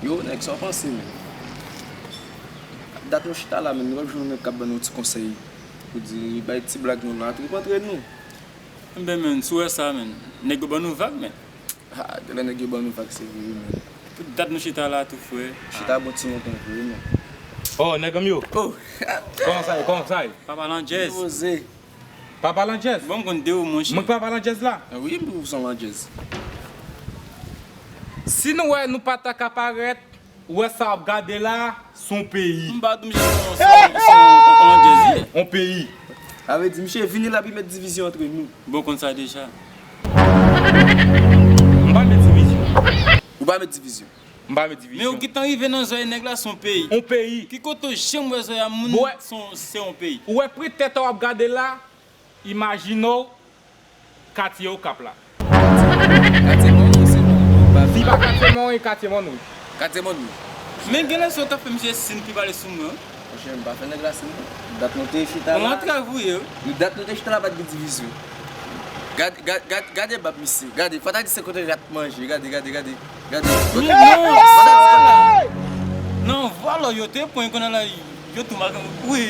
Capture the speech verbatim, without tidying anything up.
Yo, nèg, sa w panse, men? Dat nou chita la, men nou p ap jwenn yon nèg k ap ban nou ti konsèy. Pou di, bay ti blag nou la, trip antre nou. Enben, men, si w wè sa, men, nèg yo ban nou vag, men. Ha, genlè nèg yo ban nou vag, se vre, wi, men. Tout dat nou chita la, tou, frè. Chita bon ti lontan vre, wi, men. Oh, nèg m yo. Oh! Kòman sa ye? Kòman sa ye? Papa Landjèz. Poze. Papa Landjèz? Bon, m konn de ou, monchè. Mwen k papa Landjèz la? Wi, m pou son Landjèz. Si nou wè nou pa ta ka parèt, ou wè sa w ap gade la, se yon peyi. M pa di misye se yon, se yon, se yon, yon Landjèz ye. Yon peyi. Sa vle di, misye vini la, pou l met divizyon antre nou. Bon, konn sa deja. M pa met divizyon. Ou pa met divizyon? M pa met divizyon. Men ou gentan rive nan zòrèy nèg la, se yon peyi. Yon peyi. Ki kote w janm wè zòrèy a moun, se yon, se yon peyi. Ou wè pri tèt ou ap gade la, imajine w katye Okap la. Katye Mòn, se non, non, pa. Si pa katye Mòn, e katye Mòn, wi. Katye Mòn, wi. Men genlè se w t ap fè misye sin pi pale sou mwen. Monchè, m pa fè nèg la sin, non. Dat nou te chita la. Bon, antrèv ou ye, wi. Nou dat nou te chita la, pa t gen divizyon. Gad, gad, gad, gade bab misye. Gade, fò ta di se kote rat manje. Gade, gade, gade. Gade. Non, non, vwala. Non, vwala, yo te pran konnen la, yo tou makan. Wi.